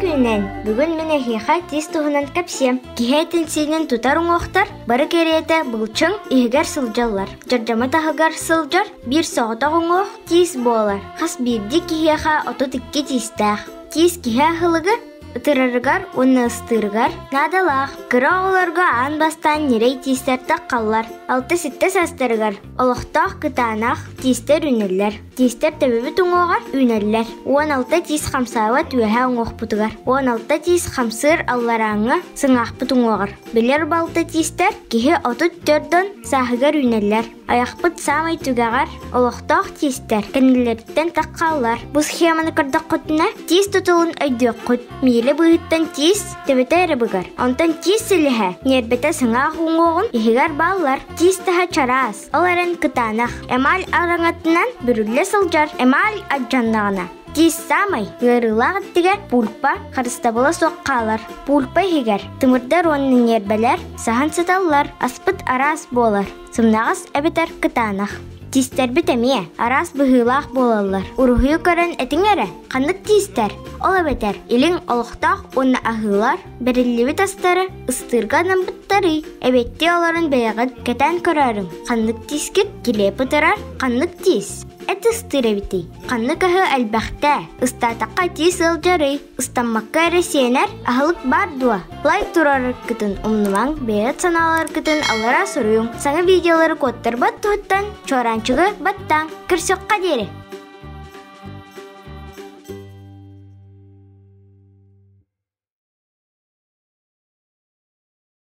күнүнэн! Бүгүн мин эһиэхэ тиис туһунан кэпсиэм. Киһи этин-сиинин тутар уҥуохтар бары кэриэтэ былчыҥ иһигэр сылдьаллар. Дьардьама таһыгар сылдьар биир соҕотох уҥуох тиис буолар. Хас биирдии киһиэхэ 32 тиистээх. Тиис киһи аһылыгы ытырарыгар уонна ыстыырыгар наадалаах. Кыра оҕолорго аан бастаан ньирэй тиистэр таххаллар. Алта-сэттэ саастарыгар олохтоох кытаанах тиистэр үүнэллэр. Тиистэр төбөбүт уҥуоҕар үүнэллэр. 16 тиис хамсаабат үөһээ уҥуохпутугар, 16 тиис хамсыыр алларааҥҥы сыҥаахпыт уҥуоҕар. Билэр балта тиистэр киһи 34 сааһыгар үүнэллэр. Айахпыт саамай түгэҕэр олохтоох тиистэр кэннилэриттэн таххаллар. Бу схеманы көрдөххүтүнэ, тиис тутулун өйдүөххүт. Миилэ быыһыттан тиис төбөтө эрэ быгар. Онтон тиис силиһэ, ньиэрбэтэ сыҥаах уҥуоҕун иһигэр бааллар. Тиис таһа чараас, ол эрэн кытаанах. Эмаль араҥатынан бүрүллэ сылдьар эмаль алдьаннаҕына, тиис саамай ыарыылаах өттүгэр пульпа харыстабыла суох хаалар. Пульпа иһигэр тымырдар уонна ньиэрбэлэр саһан сыталлар, аспыт араас буолар. Сымнаҕас эбэтэр кытаанах. Тиистэрбит эмиэ араас быһыылаах буолаллар. Уруһуйу көрөн этиҥ эрэ, ханнык тиистэр? Ол эбэтэр илиҥ олохтоох уонна аһыылар бэриллибит астары ыстыырга анаммыттарый? Эбиэттии олорон бэйэҕит кэтээн көрөөрүҥ, ханнык тиискит килиэп ытырар, ханнык тиис? Эт ыстыыр эбитий? Ханнык аһы элбэхтэ? Ыстаатахха тиис ыалдьарый? Ыстаммакка эрэ сиэнэр аһылык баар дуо? Лайк туруораргытын умнумаҥ, бэйэҕит санааларгытын аллараа суруйуҥ. Саҥа видеолары куоттарбат туһуттан чуораанчыгы баттааҥ. Көрсүөххэ диэри!